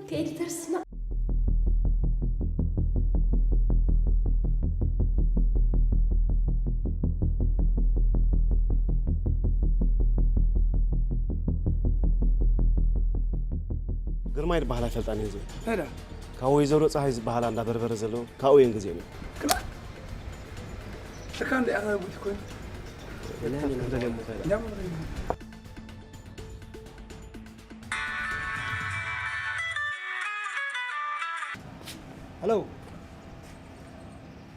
ከኤዲተር ስማዕ። ግርማይ ዝበሃል ኣይፈልጣን እየ። ካብ ወይዘሮ ፀሃይ ዝበሃላ እንዳ በርበረ ዘለዎ ካብኡ እየን ግዜን። እካ እንደ ኣኸ ጉድ ኮይኑ ሄሎ።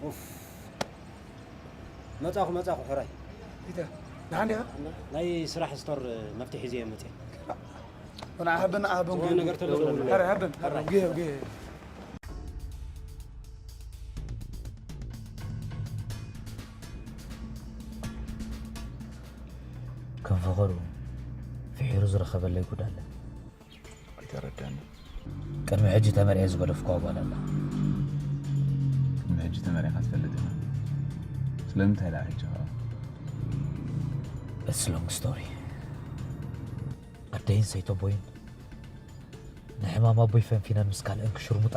ኡፍ። መጻኹ፣ መጻኹ፣ ሕራይ። ኢተ፣ ደሓን ዲኻ? ናይ ስራሕ ስቶር መፍትሒ ሒዘ እየ መጽየ። ወላ ሃበን፣ ሃበን፣ ዝኾነ ነገር ተሎ ደውል። ኧረ ሃበን፣ ሃበን፣ ግሄ፣ ግሄ። ከም ፈኸሩ ፍሒሩ ዝረኸበለይ ጉድ ኣለ። ኣይተረዳኒ። ቅድሚ ሕጂ ተመርዕየ ዝገደፍኩዋ ጓል ኣላ። ቅድሚ ሕጂ ተመሪዕካ ትፈልጥ ኢኻ? ስለምንታይ ደኣ ሕጂ ኸኣ? It's long story። ኣደይን ሰይተቦይን ንሕማም ኣቦይ ፈንፊነን ምስ ካልአን ክሽርሙጣ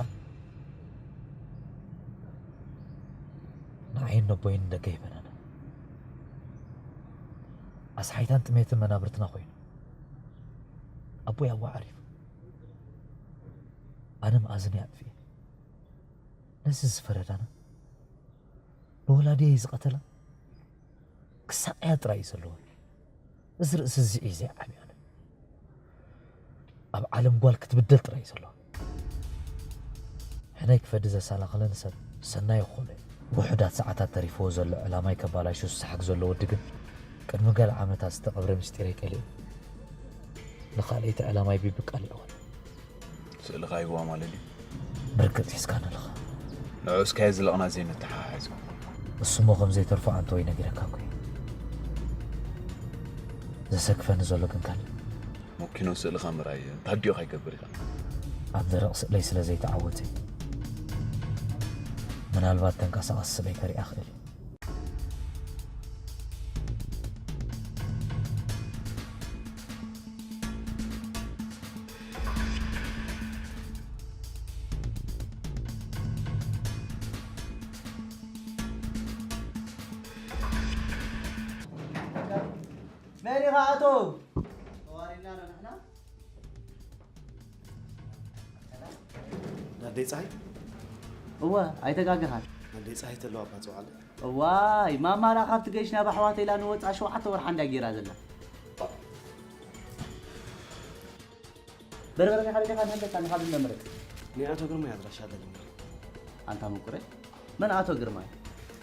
ንዓይን ነቦይን ንደገ ሂበናና። ኣስሓይታን ጥሜትን መናብርትና ኮይኑ ኣቦይ ኣብኡ ዓሪፉ ኣነ መኣዝነይ ኣጥፊኤ። ነዚ ዝፈረዳና ንወላዲየይ ዝቐተላ ክሳቐያ ጥራይ እዩ ዘለዋ። እዚ ርእሲ እዚ እዩ ዘይዓብያኒ። ኣብ ዓለም ጓል ክትብደል ጥራይ እዩ ዘለዋ። ሕነይ ክፈዲ ዘሰናኸለኒ ሰብ ሰናይ ይኾሎ እዩ። ውሑዳት ሰዓታት ተሪፍዎ ዘሎ ዕላማይ ከባላሹ ዝሰሓግ ዘሎ ወዲ ግን ቅድሚ ገለ ዓመታት ዝተቐብረ ምስጢረይ ቀሊዑ ንኻልኣይቲ ዕላማይ ቢብቃ ኣልዕወን። ስእልኻ ይህዋ ማለት ድዩ? ብርግጽ ሒዝካኒ ኣለኻ። ንዑ እስካየ ዝለቕና ዘይንተሓሓዝ። እሱሞ ከም ዘይተርፎ ኣንተ ወይ ነጊረካ እኮ እየ። ዘሰክፈኒ ዘሎ ግን ካልእ። መኪኖ ስእልኻ ምርኣይ እንታይ ድዮ ከይገብር ኢኻ? ኣብ ደረቕ ስእለይ ስለ ዘይተዓወተ ምናልባት ተንቀሳቐሲ ስእለይ ከሪኣ ክእል እየ። መን ኢኻ ኣቶ? ተዋሪድና ዶ ንሕና? ናደይ ፀሃይ? እወ ኣይተጋገኻን። ናደይ ፀሃይ ተለዋ ባፅዋዓለ። እዋይ ማማ ደኣ ካብቲ ገይሽ ናብ ኣሕዋተይ ኢላ ንወፃ ሸውዓተ ወርሓ እንዳ ጌራ ዘላ። በርበረ ዲኻ ደሊኻ ንህለካ ንኻብ ዝነምረ። ናይ ኣቶ ግርማይ ኣድራሻ ኣለኒ። ኣንታ ምቁረ መን ኣቶ ግርማይ?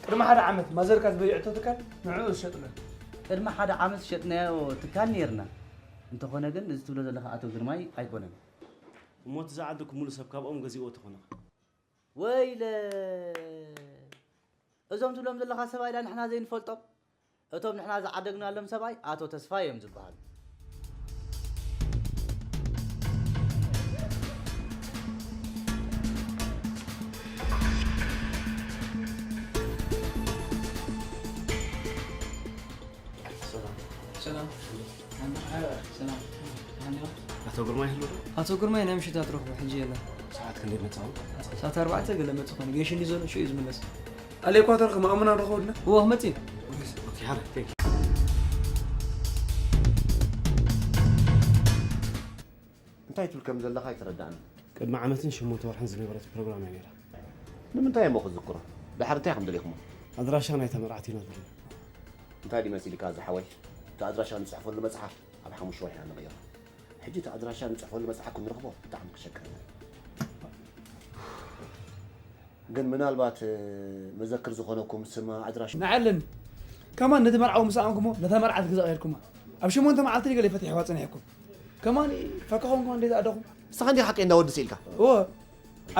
ቅድሚ ሓደ ዓመት ማዘርካ ዝበይዐቶ ትካል ንዕኡ ዝሸጥና። ቅድሚ ሓደ ዓመት ዝሸጥናዮ ትካል ነይርና። እንተኾነ ግን እዚ ትብሎ ዘለኻ ኣቶ ግርማይ ኣይኮነን። እሞ እቲ ዝዓደግኩምሉ ሰብ ካብኦም ገዚእዎ ተኾነ ኸ? ወይለ እዞም ትብሎም ዘለኻ ሰብኣይ ዳ ንሕና ዘይንፈልጦም? እቶም ንሕና ዝዓደግናሎም ሰብኣይ ኣቶ ተስፋይ እዮም ዝበሃሉ። ሰላም። ሰላም። ሰላም። ኣቶ ግርማይ ይህሉ ዶ? ኣቶ ግርማይ ናይ ምሽት ኣትረኽቦ ሕጂ የለን። ሰዓት ክንደይ መጻኹም? ሰዓት ኣርባዕተ ገለ መጽእ ኾይኑ ጌሽ እንዲ ዘሎ ሽዑ እዩ ዝምለስ። ኣለ ኤኳተር ከማእምና ረኸብና። እወ ክመጽእ እዩ። ኦኬ፣ ሓረ፣ ቴንክ ዩ። እንታይ ትብል ከም ዘለኻ ኣይተረዳእን። ቅድሚ ዓመትን ሸሞንተ ወርሕን ዝነበረት ፕሮግራም እያ ነይራ። ንምንታይ እሞ ክዝክሮ? ድሓር እንታይ ኢኹም ደሊኹሞ? ኣድራሻ ናይታ መርዓት ኢና ደሊና። እንታይ ድዩ መሲልካ ዝሓወይ? እቲ ኣድራሻ ንጽሕፈሉ መጽሓፍ ኣብ ሓሙሽተ ወርሒ ኢና ንቕይሮ። ሕጂ እቲ ኣድራሻ ንጽሕፈሉ መጽሓፍ ክንረኽቦ ብጣዕሚ ክሸግረና እዩ። ግን ምናልባት መዘክር ዝኾነኩም ስማ ኣድራሽ ንዓለኒ ከማን ነቲ መርዓዊ ምስ ኣምኩሞ ነታ መርዓት ገዛ ቀይርኩማ ኣብ ሸሞንተ መዓልቲ ገለ ፈቲሕዋ ጸኒሕኩም ከማን ፈካኹም ከማን እንዴት ኣደኹም ንስኻ እንዲኻ ሓቀይ እንዳ ወዲ ስኢልካ እወ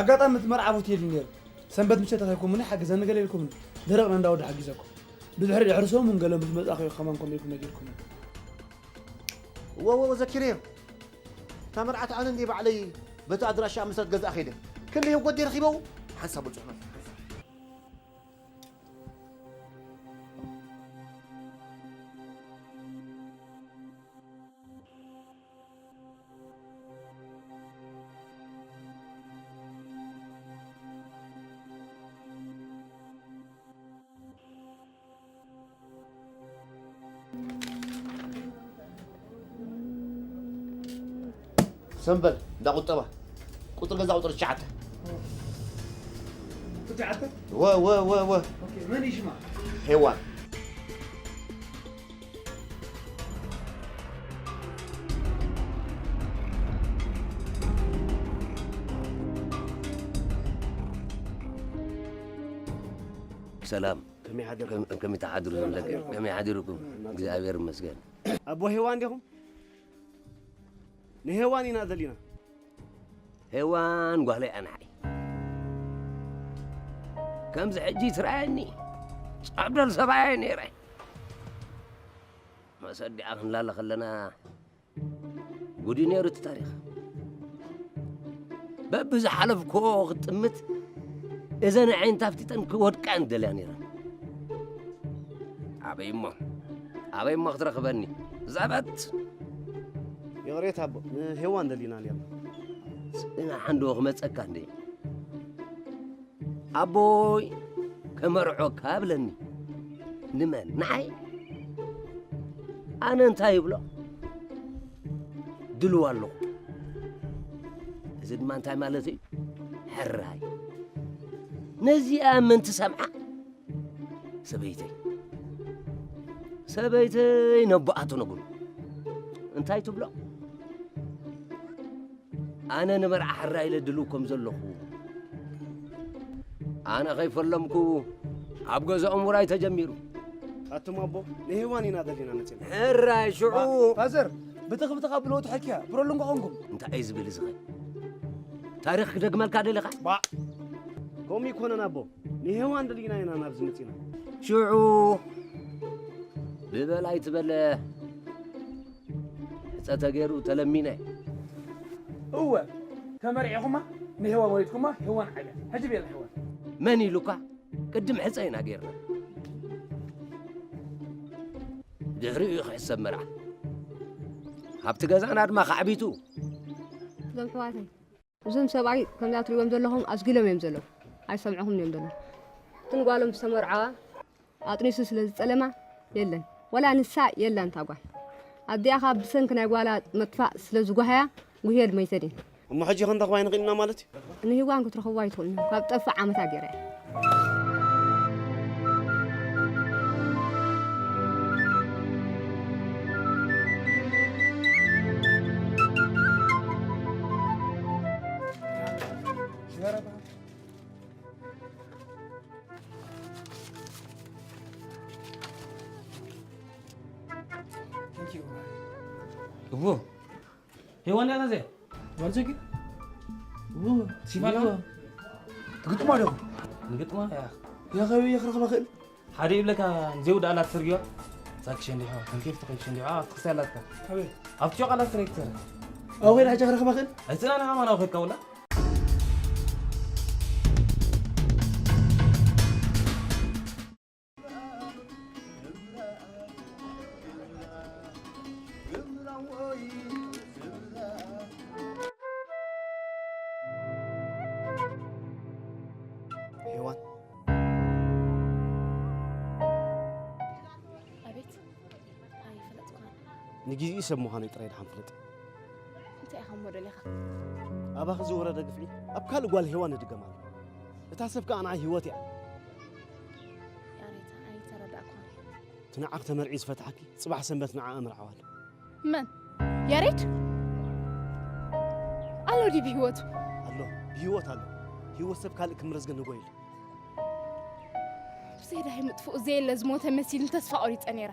ኣጋጣሚ እቲ መርዓ ሆቴል ነይሩ ሰንበት ምሸት ተኸይኩምኒ ሓግዘኒ ገለ ኢልኩምኒ ደረቕና እንዳ ወዲ ሓጊዘኩም ብድሕሪ ድሕሪ ሰሙን ገለ ምስ መጻኹ ከማን ከምኡ ኢልኩም ነጊርኩም እወ እወ ዘኪረዮ እታ መርዓት ኣነ እንድየ ባዕለይ በቲ ኣድራሻ ኣብ መስራት ገዝኣ ከይደ ክንደይ ህጎት ድየ ረኺበው ሓንሳብ በልፅሑና ሰምበል እንዳ ቁጠባ ቁጥሪ ገዛ ቁጥሪ ትሽዓተ። ትሽዓተ? ወ ወ ወ ወ ኦኬ፣ መን እዩ ሽማ? ሄዋን። ሰላም። ከመይ ሓደርኩም? ከም- ከመይ ተሓድሩ? ከመይ ሓዲርኩም? እግዚኣብሔር ይመስገን። ኣቦ ሄዋን ዲኹም? ንሄዋን ኢና ደሊና። ሄዋን ጓለይ ኣንሓይ ከምዚ ሕጂ ትረኣየኒ ጫብደል ሰብኣይ ነይረ። መሰዲኣ ክንላለ ከለና ጉዲ ነይሩ እቲ ታሪኽ። በብዝሓለፍኮ ክጥምት እዘን ኣዒንት ኣፍጢጠን ክወድቃ እየን ደልያ ነይረን። ኣበይ እሞ ኣበይ እሞ ክትረኽበኒ ዘበት። ይቕሬታ ኣቦ፣ ንሄዋን ደሊና ነርና። ጽናሕ እንዶ ክመጸካ እንደ ኣቦይ ከመርዖካ ብለኒ። ንመን ንዓይ? ኣነ እንታይ ይብሎ? ድልዋ ኣለኹ። እዚ ድማ እንታይ ማለት እዩ? ሕራይ ነዚኣ መን ትሰምዓ? ሰበይተይ ሰበይተይ ነቦኣ ትነግሩ እንታይ ትብሎ? ኣነ ንመርዓ ሕራይ ኢለ ድልው ከም ዘለኹ ኣነ ከይፈለምኩ ኣብ ገዛኦም ውራይ ተጀሚሩ። ኣቱም ኣቦ ንሄዋን ኢና ደሊና መጺና። ሕራይ ሽዑ ፋዘር ብትኽ ብትኻ ብለውቲ ሕክያ ብረሉን ክኾንኩም። እንታይ እዩ ዝብል እዚ ኸ? ታሪኽ ክደግመልካ ደሊኻ? ባእ ከምኡ ይኮነን ኣቦ፣ ንሄዋን ደሊና ኢና ናብዚ መጺና። ሽዑ ብበላይ ትበለ ሕፀ ተገይሩ ተለሚነ። እወ ተመርዒኹማ ንሄዋን ወሊድኩማ ሄዋን ዓብያ ሕጂ ቤላ ሄዋን መን ኢሉካ? ቅድም ሕፀ ኢና ገይርና። ድሕሪኡ እዩ ክሕሰብ መርዓ። ኣብቲ ገዛና ድማ ካዕቢቱ። እዞም ኣሕዋተይ እዞም ሰብኣይ ከምዛ ትሪእዎም ዘለኹም ኣስጊሎም እዮም ዘለዉ። ኣይሰምዕኹምን እዮም ዘለዉ። እትን ጓሎም ዝተመርዓዋ ኣጥኒሱ ስለ ዝፀለማ የለን ዋላ ንሳ የላን እታ ጓል። ኣዲኣ ከዓ ብሰንኪ ናይ ጓላ ምጥፋእ ስለ ዝጓሃያ ጉህየን መይተን እየን። እሞ ሕጂ ክንረኽባ ኣይንኽእልን ኢና ማለት እዩ? ንሂዋን ክትረኽብዋ ኣይትኽእሉን ኢኹም ካብ ጠፍእ ዓመታ ገይራ እያ። እዎ ሄዋን ያዛ ዘ ዋልዘጊ እዎ ሲፋላ ትግጥማ ዶ ንግጥማ ያ ያኸቢ የኽረኽባ ክእል ሓደ ይብለካ ንዘይውዳእ ኣላት ትርግዮ ሳክሽ እንዲሖ ከንኬፍ ተኸሽ እንዲሖ ኣብ ትኽሲ ኣላትካ ኣብቲ ጮቕ ኣላት ትረክተር ኣው ኸይዳ ሕጃ ክረኽባ ክእል ኣይፅናና ኸማን ኣው ኸድካ ውላ ሄዋን ኣቤት ኣይፈለጥኩኻን ንግዜኡ ሰብ ምዃነይ ጥራይ ድሓን ፍለጥ እንታይ ኢኻ እሞ ደሊኻ ኣባኺ ዝወረደ ግፍዒ ኣብ ካልእ ጓል ሄዋን ይድገም ኣሎ እታ ሰብ ከኣ ንዓይ ህይወት እያ ያሬት ኣይተረዳእኩኻን እቲ ንዓኺ ተመርዒ ዝፈትሓኪ ጽባሕ ሰንበት ንዓኣ ምርዓው ኣሎ መን ያሬድ ኣሎ ድዩ ብህይወቱ ኣሎ ብህይወት ኣሎ ህይወት ሰብ ካልእ ክምረዝ ግን ንጎ ኢሉ ብዘይዳ ምጥፍኡ ዘየለ ዝሞተ መሲሉ ተስፋ ቆሪፀ ነይረ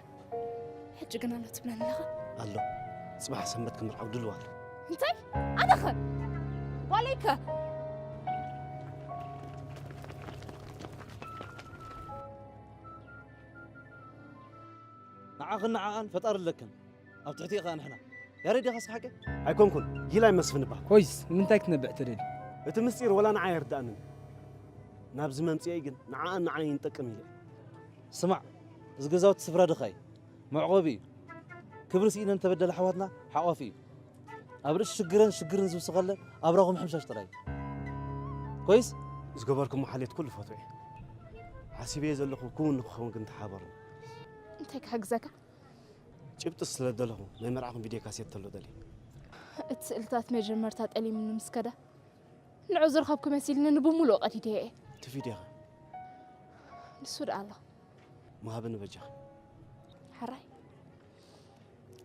ሕጂ ግን ኣሎ ትብለኒ ኣለኻ ኣሎ ፅባሕ ሰንበት ክምርዓው ድልው ኣሎ እንታይ ኣነኸ ጓለይከ ንዓኽን ንዓኣን ፈጣሪ ኣለክን ኣብ ትሕቲ ኢኻ ንሕና ያሬድ ኢኻ ስሓቀ ኣይኮንኩን ጊላይ መስፍን እባ ኮይስ ንምንታይ ክትነብዕ ትደሊ እቲ ምስጢር ወላ ንዓይ ኣይርዳእንን ናብዚ መምፅኤይ ግን ንዓኣን ንዓይን ይንጠቅም ኢለ ስማዕ እዚ ገዛውቲ ስፍራ ድኻ እዩ መዕቆቢ እዩ ክብሪ ስኢነን ተበደለ ኣሕዋትና ሓቋፊ እዩ ኣብ ርእሲ ሽግረን ሽግርን ዝውስኸለን ኣብራኹ ምሕምሻሽ ጥራይ እዩ ኮይስ ዝገበርኩሞ ሓልዮት ኩሉ ፈትሑ እየ ሓሲበዮ ዘለኹ ክውን ንክኸውን ግን ተሓበሩ እንታይ ክሕግዘካ ጭብጢ ስለ ደለኹ ናይ መርዓኹም ቪድዮ ካሴት ተሎ ደልየ እቲ ስእልታት መጀመርታ ጠሊምኒ ምስ ከደ፣ ንዑ ዝረኸብኩ መሲልኒ ንብምሉኡ ቀዲደዮ እየ። ትፊድ ኢኻ። ንሱ ደኣ ኣሎ። ምሃብኒ በጃኻ። ሕራይ።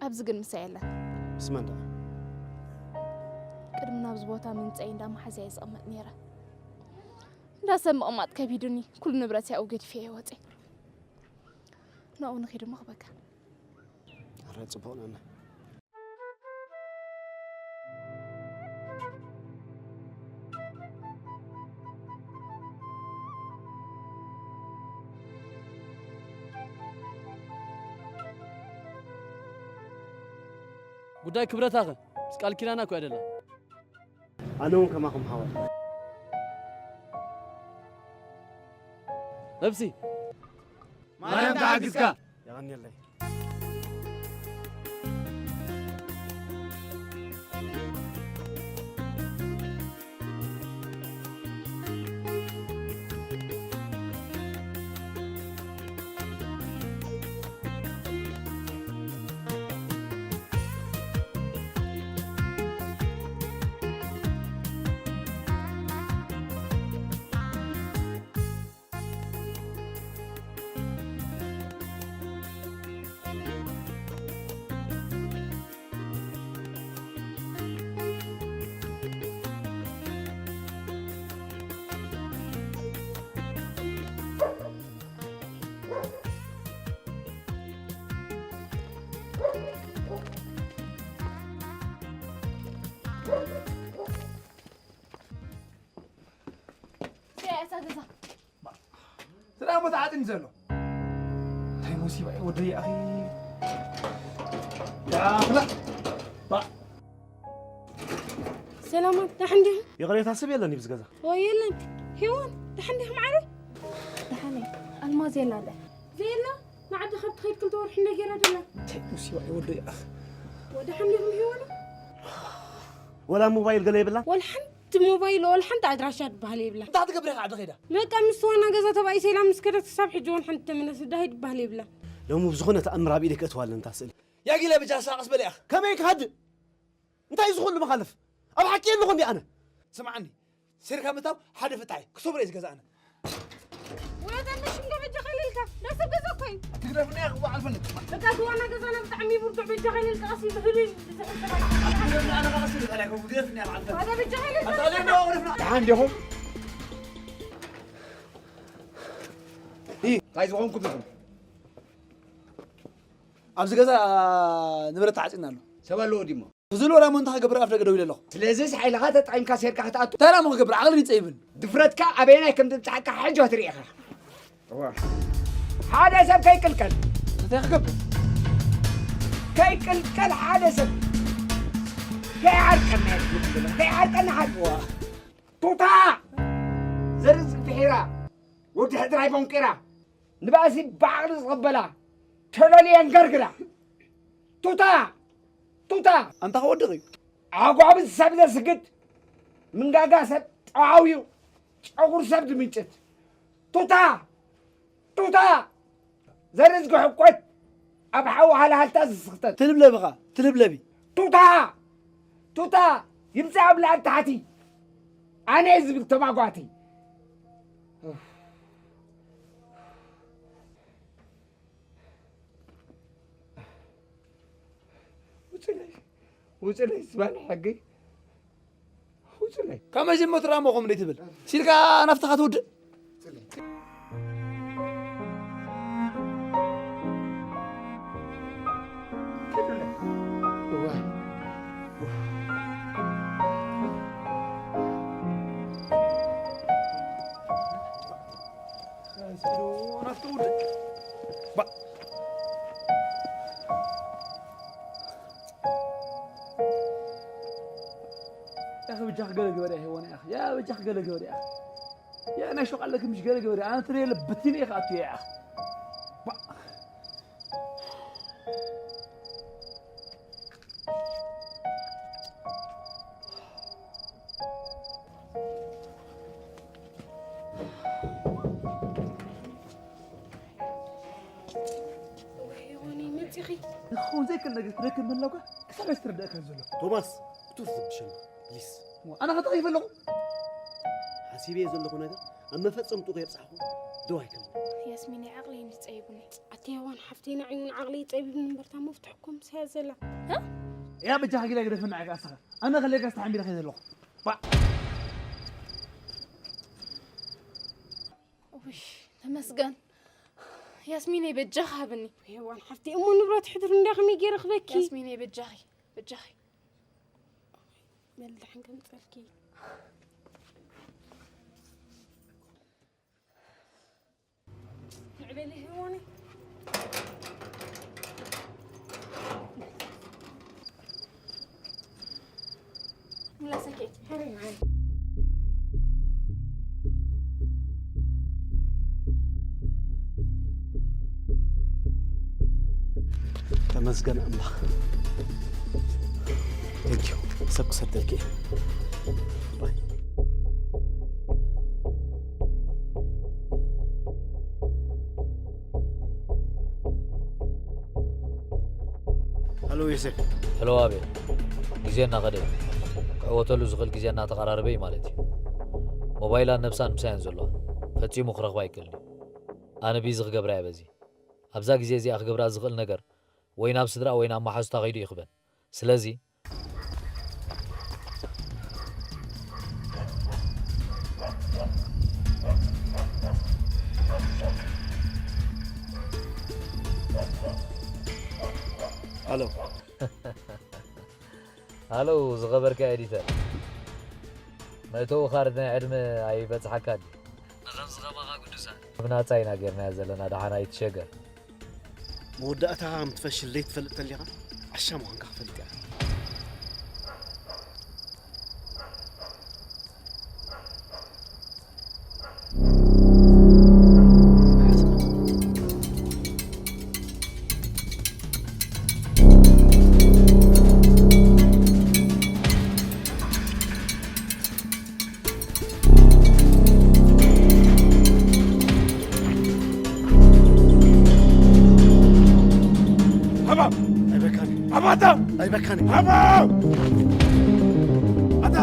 ኣብዚ ግን ምሳይ የለን። ምስ መን ደኣ? ቅድሚ ናብዚ ቦታ ምምፀይ እንዳ መሓዝያ እየ ዝቕመጥ ነይረ። እንዳ ሰብ ምቕማጥ ከቢዱኒ፣ ኩሉ ንብረት ኣብኡ ገዲፈ እየ ወፅየ። ናብኡ ንኺድ እሞ ክበካ። ኣረ፣ ጽቡቕ ነና። ጉዳይ ክብረታኸ ምስ ቃል ኪዳና እኮ ኣይደለን። ኣነ እውን ከማኹም ሓወት። ነብሲ ማርያም ትሓግዝካ። የቐንየለይ። እዚኣ እያ እታ ገዛ። ስራሕ ቦታ ዓጽኒ ዘሎ። እንታይ ሙሲባ እዩ ወደይ ኣኺ። ዳኽላ። ባ። ሰላማት፣ ደሓን ዲኹም? ይቕሬታ፣ ሰብ የለን ይብዚ ገዛ። ወይ የለን። ሄዋን፣ ደሓን ዲኹም ዓረ? ደሓን እየ። ኣልማዝ የላ ኣለ። ዘየላ? ንዓዲ ካብ ትኸይድ ክልተ ወርሒ እንደ ገይራ ደላ። እንታይ ሙሲባ እዩ ወደይ ኣኺ። ወ-፣ ደሓን ዲኹም ሄዋን? ወላ ሞባይል ገለ የብላ? ወላ ሓንቲ ሞባይል፣ ወላ ሓንቲ ኣድራሻ ትበሃል የብላ። እንታይ ትገብሪ ኢኻ ዓዲ ኸይዳ? በቃ፣ ምስ ዋና ገዛ ተባኢሰ ኢላ ምስ ከደት ክሳብ ሕጂ እውን ሓንቲ ተመለስ ዳሂ ትበሃል የብላ። ሎሚ ብዝኾነ ተኣምር ኣብ ኢደይ ከእትዋ ኣለኒ እታ ስእሊ። ያ ጊለ ብጃ ሳቕስ በለ ኢኻ። ከመይ ክሃድእ? እንታይ እዚ ኩሉ መኻልፍ? ኣብ ሓቂ ኣለኹ እንዲ ኣነ። ስምዓኒ፣ ሴርካ ምታው ሓደ ፍታሕ እዩ። ክሰብሮ እዩ ዝገዛእና። ወያታ ነሽም ዶ በጃኻ ኢለልካ? ዳ ሰብ ገዛ እኮ እዩ። ትግደፍኒ እያ ክዋዕ ኣልፈልጥ። በቃ፣ እቲ ዋና ገዛና ብጣዕሚ ብርቱዕ በጃኻ ኢለልካ፣ ቀስ ኢሉ ብህሉይ ብዙሕ ሰብኣይ። ኣትግደፍኒ፣ ኣነ ኸዓ ቀስ ኢሉ ታዲያ ክግደፍኒ እያ ክዓልፈልጥ። ኣታ በጃኻ ኢለልካ? ኣታ ለኒ ኣቕርፍና። ደሓን ዲኹም? ይ፣ እንታይ ዝኾንኩም ኢኹም? ኣብዚ ገዛ ንብረት ተዓጺና ኣሎ። ሰብ ኣለዎ ድሞ? እዚ ሎራ እሞ እንታይ ክገብር ኣፍ ደገ ደው ኢለ ኣለኹ? ስለዚስ ሓይልኻ ተጠቒምካ ሴርካ ክትኣቱ። እንታይ ደኣ እሞ ክገብር? ዓቕልን ይጸይብን። ድፍረትካ ኣበየናይ ከም ዘብጽሓካ ሕጂ ክትርኢ ኢኻ። እዋ። ሓደ ሰብ ከይቅልቀል። እንታይ ክገብር? ከይቅልቀል ሓደ ሰብ። ከይዓርቀና እየ ዝብል ዘለኹ። ከይዓርቀና ሓደ። እዋ። ቱታ! ዘርዝቂ ድሒራ። ወዲ ሕድራይ ቦንቂራ። ንባእሲ ብዓቕሊ ዝቕበላ። ተለልየን ገርግራ። ቱታ! ቱታ! ኣንታ ክወድቕ እዩ። ዓጓቢ ሰብ ዘስግድ፣ ምንጋጋ ሰብ ጠዋውዩ፣ ጨጉር ሰብ ዝምንጭት። ቱታ! ቱታ! ዘርዝጊ ሕቆት፣ ኣብ ሓዊ ሃልሃልታ ዝስኽተት። ትልብለቢ ኸኣ፣ ትልብለቢ። ቱታ! ቱታ! ይምጻእ ኣብ ላዕሊ ታሕቲ። ኣነ ዝብል ተማጓቲ። ውጽለይ፣ ውጽለይ ዝባን ሕጊ፣ ውጽለይ። ካብ መጀመርታ ደኣ እሞ ከምኡ ደይ ትብል? ሲልካ ናፍትኻ ትውድእ? እዋ። ያኺ በጃኺ ገለ ግበሪ፣ ኣይሆነ ያኺ። ያ በጃኺ ገለ ግበሪ ያኺ። ያ ናይ ሾቕ ኣለኪ ምሽ ገለ ግበሪ። ኣነ ትሬለ ብቲን ኢኻ ኣቱ ያኺ። ባ- ወይ ወኒ መጺኺ። ክኸውን ዘይክእል ነገር ትረክብ ምህላውካ ክሳብ ሕጂ ትርድኣካ ዘሎ። ቶማስ፣ ቱፍ ዘብል ሸማ ፕሊስ። ኣነ ኸተኸይፈ ኣለኹ። ሓሲበዮ ዘለኹ ነገር ኣብ መፈጸምትኡ ከየብጻሕኹ ደው ኣይክብልን። ያስሚን፣ ዓቕለይ እዩ ጸይቡኒ። ኣቲ ሄዋን ሓፍተይ፣ ንዓይ እውን ዓቕለይ ጸቢቡኒ እምበር፣ እታ መፍትሕኩም ሳያ ዘላ። ያ በጃኻ ጊላ ግደፈና፣ ዓጋ ኣስኻ። ኣነ ከለካ ዝተሓሚረ ከይ ዘለኹ። ባዕ። ውሽ፣ ተመስገን። ያስሚነይ፣ በጃኻ ሃብኒ። ሄዋን ሓፍተይ፣ እሞ ንብረት ሕድሩ እንዳ ከመይ ገይረ ክበኪ? ያስሚነይ፣ በጃኺ፣ በጃኺ። በል፣ ደሓን ከምጸልኪ። ንዕበሊ ሄዋነይ። ምላሰኪ፣ ሕሪ ንዓይ። ተመስገን ኣምላኽ። Thank you። ሰብ ክሰደልኪ እየ። ባይ። ሃሎ ዮሴፍ። ሄሎ ኣቤል። ግዜ እናኸደ እዩ። ክዕወተሉ ዝኽእል ግዜ እናተቐራረበ እዩ ማለት እዩ። ሞባይላን ነብሳን ምሳየን ዘለዋ። ፈጺሙ ክረኽባ ኣይክእልን እዩ። ኣነ ቢዚ ክገብራ እየ በዚ። ኣብዛ ግዜ እዚኣ ክገብራ ዝኽእል ነገር ወይ ናብ ስድራ ወይ ናብ መሓዙታ ከይዱ ይኽበን። ስለዚ ኣሎ። ኣሎ፣ ዝኸበርካ ኤዲተር። መእተዊ ካርድ ናይ ዕድመ ኣይበጽሓካ ድዩ? ንኸምዚ ከማኻ ቅዱሳን ብናጻ ኢና ጌርናዮ ዘለና፣ ደሓን ኣይትሸገር። መወዳእታኻ ከም ትፈሽል ዘይትፈልጥ ተሊኻ ዓሻ ምዃንካ ክፈልጥ እያ። ሃባ! ኣይበካኒ። ሃባታ! ኣይበካኒ። ሃባ! ኣታ!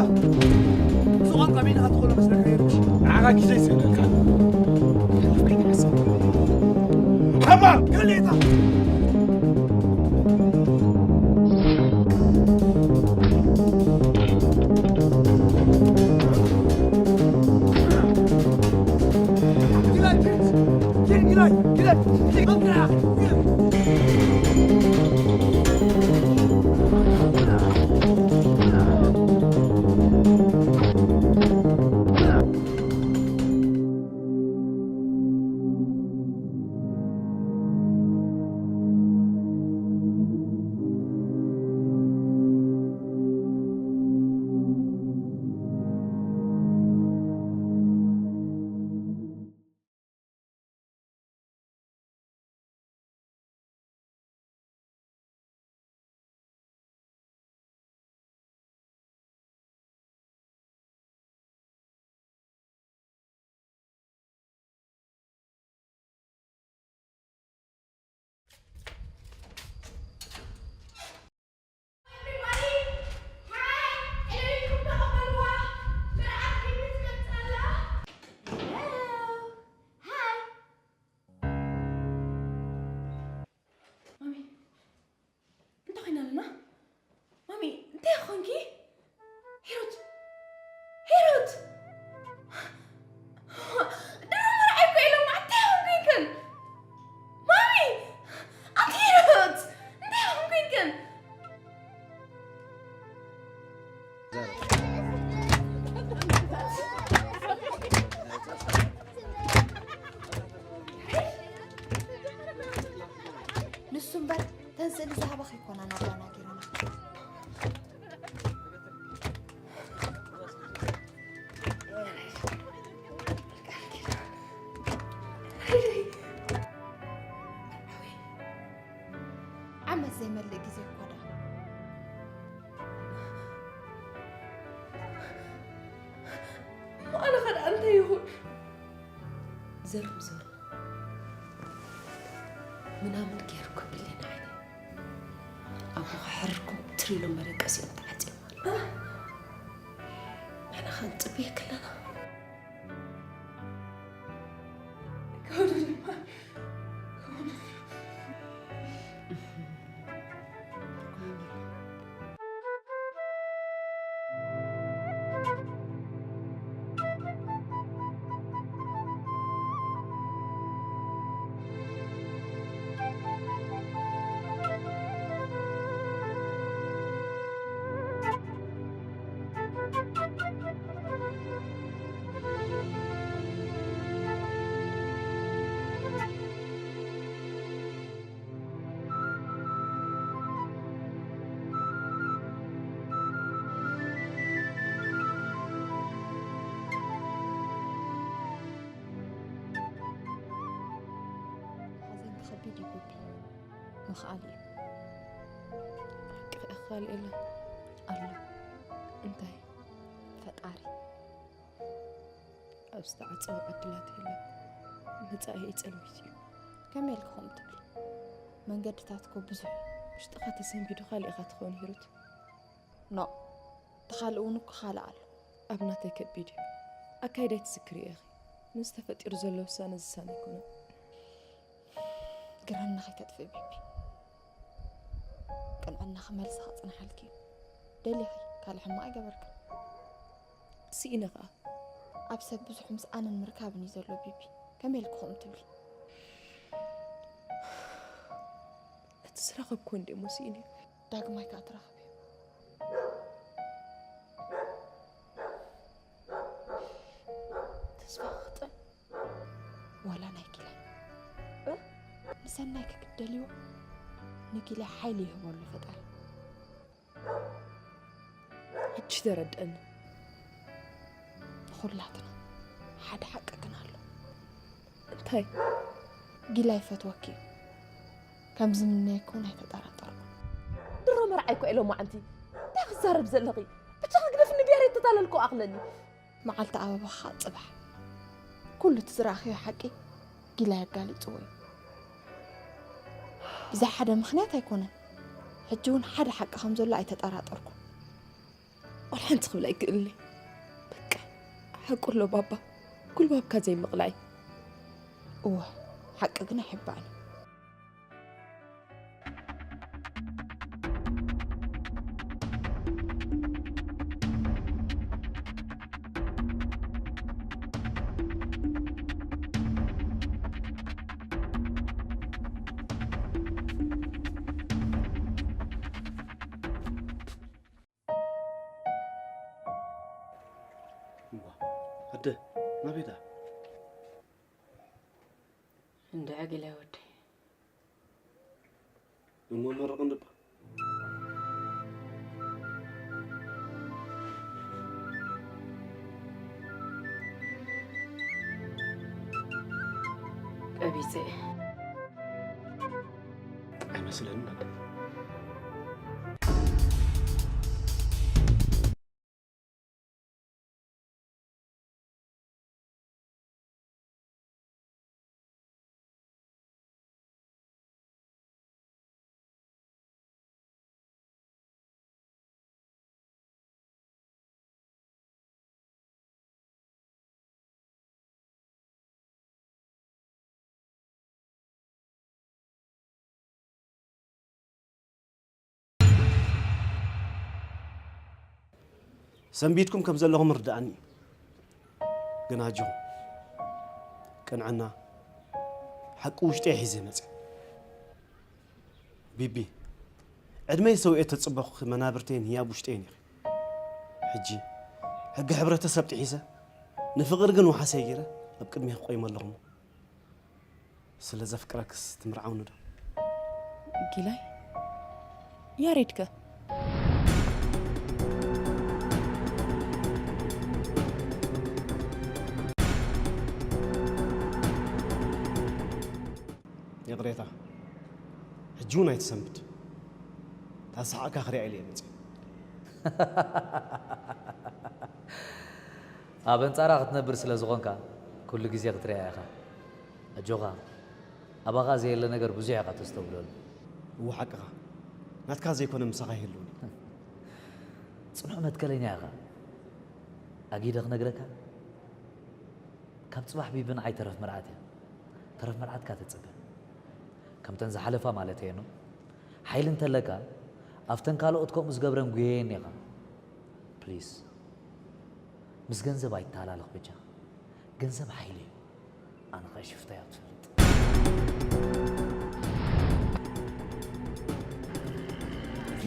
እዚ ቋንቋ ሜዳ ክትኾኖ መስለካ ነይሩ። ንዓኻ ግዜ ይስእነልካ። ሃባ! ገሌታ! ማሚ፣ እንታይ ኮይና ኣለና? ማሚ፣ እንታይ ኾንኪ? ሂሩት! ሂሩት! ደሮ መርዓይ እኮ ኢሎማ፣ እንታይ ኾንኪ ግን? ማሚ! ኣንቲ ሂሩት! እንታይ ኾንኪ ግን? ንሱ እምበር፣ ተን ስእሊ ዝሃባ ከይኮና ናባና ገይሮና። ዓመት ዘይመልእ ግዜ እኮ ደኣ። ኣነ ኸ ደኣ እንታይ ይኹን? ዘሩ፣ ዘሩ። ምናምን ገይርኩም ብሌን ዓይነይ። ኣቦኻ ሕርኩም ትር ኢሎም መደቀሲኦም ተዓጽዮም ኣለዉ። ክንጽበየኪ ኣለና። ሓዘን ከቢድ እዩ ቢቢ፣ ምኽኣል እዩ። ሓቂ ከኣ ክኻልእ የለን። ኣሎ። እንታይ? ፈጣሪ። ኣብ ዝተዓጸወ ዕድላት የለን። መጻኢ እዩ ጸልሚት እዩ። ከመይ ኢልኪ ከምኡ ትብሊ? መንገድታት እኮ ብዙሕ እዩ። ውሽጥኻ ተሰንቢዱ ካልእ ኢኻ ትኸውን ሂሩት። ኖ፣ እቲ ካልእ እውን እኮ ካልእ ኣሎ። ኣብ ናተይ ከቢድ እዩ። ኣካይዳይ ትዝክርዮ ኢኺ። ነዚ ተፈጢሩ ዘሎ ውሳነ ዝሳነ ኣይኮነን። ግርህና ከይተጥፍእ ቢቢ። ቅንዕናኺ መልሲ ከጽንሓልኪ እዩ። ደሊኺ ካልእ ሕማቕ ኣይገበርክን። ስኢነ ኸኣ። ኣብ ሰብ ብዙሕ ምስኣንን ምርካብን እዩ ዘሎ ቢቢ። ከመይ ኢልኪ ከምኡ ትብሊ? እቲ ዝረኸብኩ እንድየ እሞ ስኢነ። ዳግማይ ከኣ ትረኽብዮ። ተስፋ ክኽጥን ዋላ ናይ ጊላይ። እ? ንሰናይ ክክደልዎ ንጊላይ ሓይሊ ይህበሉ ፈጣሪ። ሕጂ ተረድአኒ። ንኹላትና ሓደ ሓቂ ግን ኣሎ። እንታይ? ጊላ ይፈትወኪ እዩ። ከም ዝምነየኪ እውን ኣይተጠራጠርኩ። ድሮ መርዓይ እኮ ኢሎማ ዓንቲ። እንታይ ክትዛረብ ዘለኺ? ብቻ ክግደፍኒ ድያ ተታለልኩ ኣኽለኒ። መዓልቲ ኣበባኻ ጽባሕ። ኩሉ እቲ ዝረኣኽዮ ሓቂ ጊላ የጋሊጽዎ እዩ። ብዘይ ሓደ ምኽንያት ኣይኮነን። ሕጂ እውን ሓደ ሓቂ ከም ዘሎ ኣይተጠራጠርኩን። ዋላ ሓንቲ ክብል ኣይክእልን እየ። በቃ፣ ሓቁ ኣሎ ባባ። ጉልባብካ ዘይምቕላዕ እዩ። እወ፣ ሓቂ ግን ኣይሕባእን እዩ። እምቧ፣ ኣደ፣ ናበይ ደኣ? እንድዒ ጊላይ ወደይ። እሞ መርቕ እንድባ። ቀቢጸ እየ። ኣይመስለንን ኣደ። ሰንቢድኩም ከም ዘለኹም ርድኣኒ እዩ። ግን ኣጆኹም፣ ቅንዕና፣ ሓቂ ውሽጠይ ሒዘ መጸ። ቢቢ፣ ዕድመይ ሰዊኤ ተጽበኹኺ መናብርተይን ህያብ ውሽጠይን ኢኺ። ሕጂ፣ ሕጊ ሕብረተሰብ ጥሒሰ፣ ንፍቕሪ ግን ወሓሰ ገይረ ኣብ ቅድሜኺ ቆይመ ኣለኹ እሞ። ስለ ዘፍቅረክስ ትምርዓውኒ ዶ? ጊላይ? ያሬድከ? ይቕሬታ፣ ሕጂ እውን ኣይትሰንብድ። ታሰሓቕካ ክሪኣ ኢለ እየ መጺአ። ኣብ ኣንጻራ ክትነብር ስለ ዝኾንካ፣ ኩሉ ግዜ ክትሪኣ ኢኻ። ኣጆኻ፣ ኣባኻ ዘየለ ነገር ብዙሕ ኢኻ ተስተውዕለሉ። እወ፣ ሓቅኻ። ናትካ ዘይኮነ ምሳኻ ይህልውኒ። ጽኑዕ መትከለኛ ኢኻ። ኣጊደ ክነግረካ፣ ካብ ጽባሕ ቢቢ ንዓይ ተረፍ መርዓት እያ። ተረፍ መርዓትካ ተጽበ። ከምተን ዝሓለፋ ማለት እየ፣ ኖ? ሓይሊ እንተለካ፣ ኣብተን ካልኦት ከምኡ ዝገብረን ጉየየን ኢኻ። ፕሊስ። ምስ ገንዘብ ኣይተሃላለኽ በጃኻ። ገንዘብ ሓይሊ እዩ። ኣነ ኸኣ ሽፍታ እያ ትፈልጥ።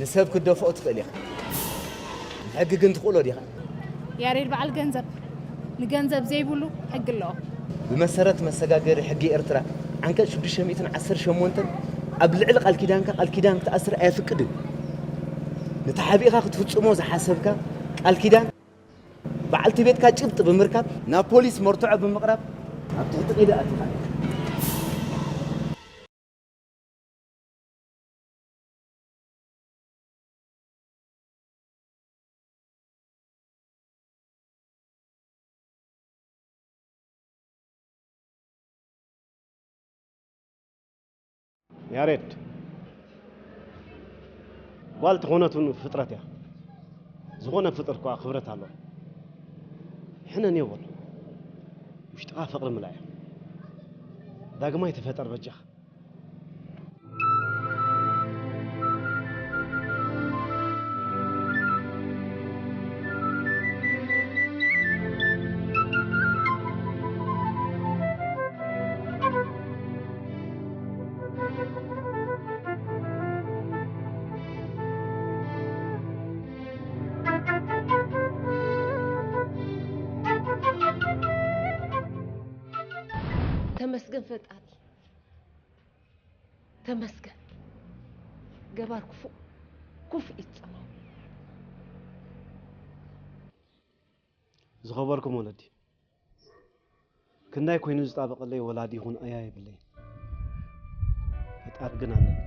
ንሰብ ክትደፍኦ ትኽእል ኢኻ። ንሕጊ ግን ትኽእሎ ዲኻ? ያሬድ በዓል ገንዘብ። ንገንዘብ ዘይብሉ ሕጊ ኣለዎ። ብመሰረት መሰጋገሪ ሕጊ ኤርትራ ዓንቀጽ ሽዱሽተ ሚእትን ዓሰርተ ሸሞንተን ኣብ ልዕሊ ቃል ኪዳንካ ቃል ኪዳን ክትኣስር ኣየፍቅድን። ነቲ ሓቢእኻ ክትፍጽሞ ዝሓሰብካ ቃል ኪዳን በዓልቲ ቤትካ ጭብጢ ብምርካብ ናብ ፖሊስ መርትዖ ብምቕራብ ኣብ ትሕቲ ቀይዲ ኣቲኻ። ያሬድ፣ ጓል ተኾነት እውን ፍጥረት እያ። ዝኾነ ፍጥረት እኳ ክብረት ኣለዎ። ሕነን የብሉ። ውሽጥኻ ፍቕሪ ምልኣያ። ዳግማይ ተፈጠር በጃኻ። ተመስገን ፈጣሪ፣ ተመስገን። ገባር ክፉእ፣ ክፉእ ይጸማው። ዝኸበርኩም ወለዲ፣ ክንዳይ ኮይኑ ዝጣበቐለይ ወላዲ ይኹን ኣያ የብለይ። ፈጣሪ ግን ኣለኒ።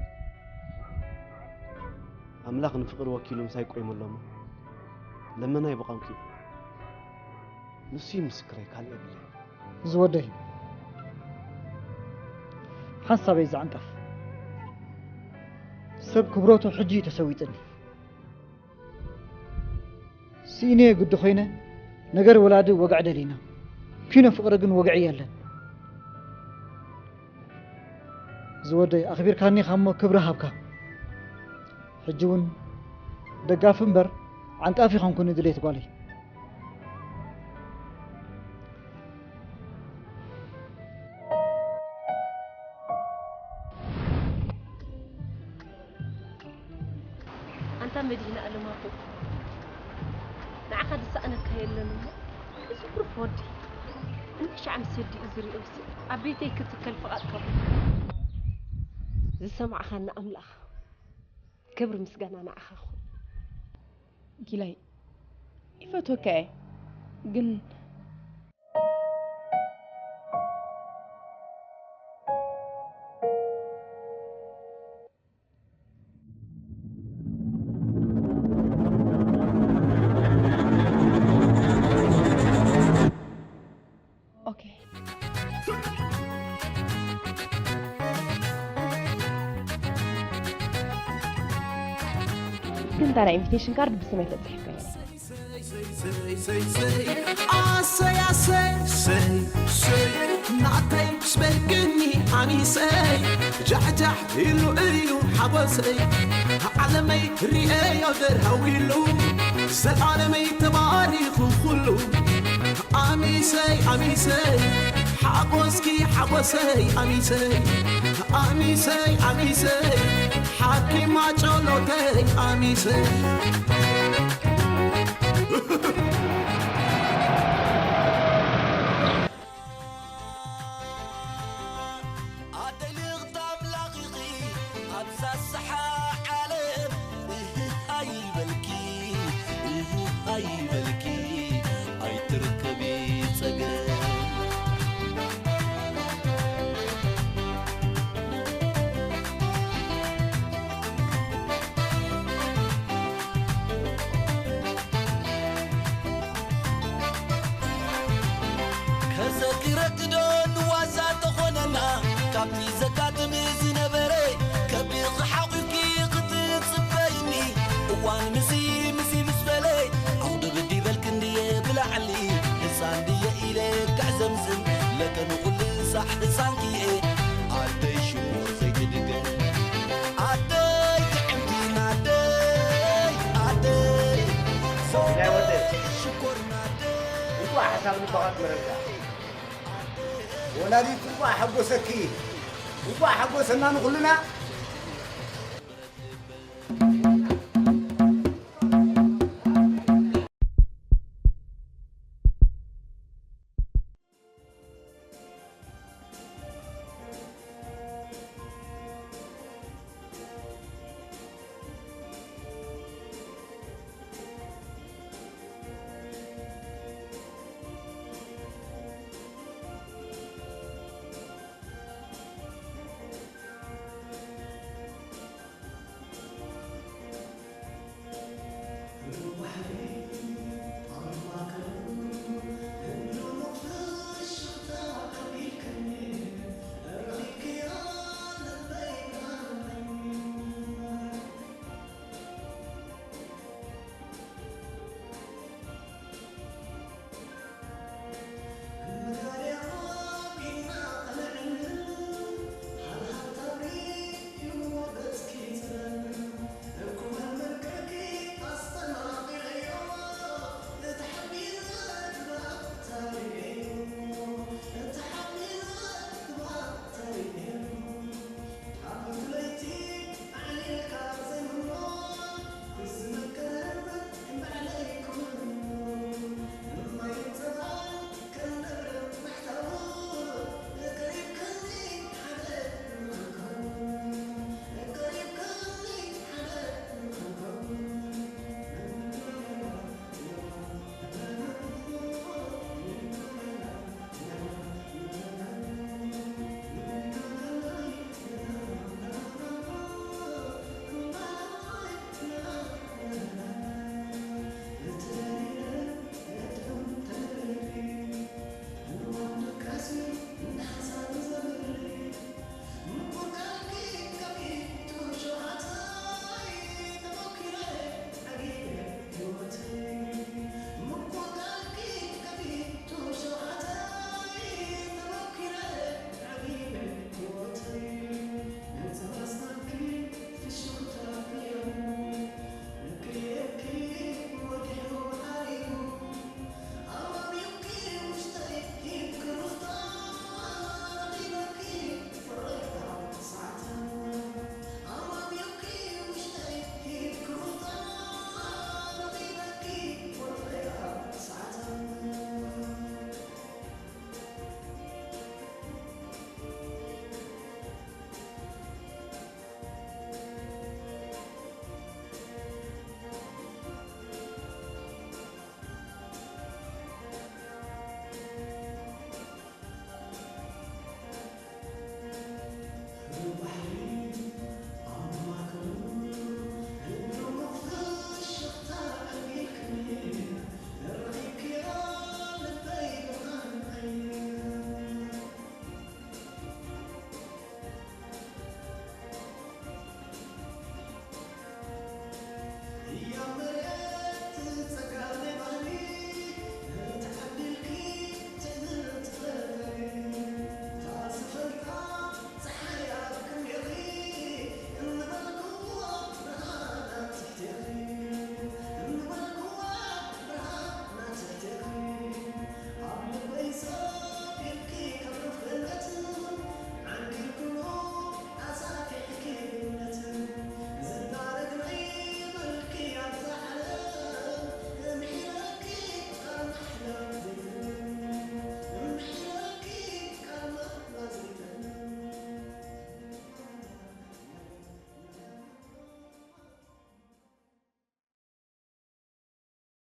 ኣምላኽ ንፍቕሪ ወኪሉ ምሳይ ቆይሙ ኣሎ እሞ፣ ለመናይ ብቋንኩ እዩ። ንሱ እዩ ምስክረይ፣ ካልእ የብለይ። ዝወደይ፣ ሓንሳበይ ዝዓንቀፍ ሰብ ክብረቱ ሕጂ እዩ ተሰዊጥኒ። ስኢነዮ ግዲ ኮይነ፣ ነገር ወላዲ ወግዒ ደሊና። ኪኖ ፍቕሪ ግን ወግዒ የለን። ዝወደይ፣ ኣኽቢርካኒ ኢኻ እሞ ክብሪ ሃብካ። ሕጂ እውን ደጋፊ እምበር ዓንቃፊ ኾንኩኒ ድሌት ጓለይ። ኣንታ መድህን ኣለም ኣቦ፣ ንዓኻ ዝሰኣነካ የለን እሞ፣ እዚ ኩርፍ ወዲ እንሻዕ ምስ የዲኡ ዝሪኦሲ ኣብ ቤተይ ክትከል ፍቓድ ከብሎ። ዝሰማዕኻና ኣምላኽ፣ ክብሪ ምስጋና ንዓኻ ይኹን። ጊላይ፣ ይፈትወካ እየ፣ ግን ኦኬ። ግን ታዲያ ኢንቪቴሽን ካርድ ብስመይ ተጽሒፍካዮ? ኣሰይ ኣሰይ ሰይ ሰይ ናተይ ምስ በልክኒ ኣኒሰይ ጃሕጃሕ ኢሉ እዩ ሓጎሰይ ዓለመይ ርእዮ ደርሃዊሉ ዘላለመይ ተባሪኹ ኩሉ ኣሚሰይ ኣሚሰይ ሓጎስኪ ሓጎሰይ ኣሚሰይ ኣሚሰይ ኣሚሰይ ሓኪማ ጨሎተይ ኣሚሰይ ኣደይ ልኽቲ ኣምላኽ ኢኺ ኣብዛ ሰሓ ዓለም እህ ኣይበልኪ እህ ኣይበልኪ ኣይትርከቢ ጸገም ከዘኪረኪ ዶ ንዋዛ ተኾነና ካብቲ ዘጋጥም ዝነበረ ከቢኺ ሓቑፍኪ ክትጽበይኒ እዋን ምዚ ምዚ ምስ በለ ኣውድብዲ በልኪ እንድየ ብላዕሊ ህፃንኪ ኣደይ ሽኮር ዘይትድገም ኣደይ ጥዕምቲ ናደይ ኣደይ ፎንዶ ሽኮር ናደይ እንኳዕ ሓሳብ ልባኻ ትመረልካ። ወላዲት እንኳዕ ሓጎሰኪ፣ እንኳዕ ሓጎሰና ንኹልና።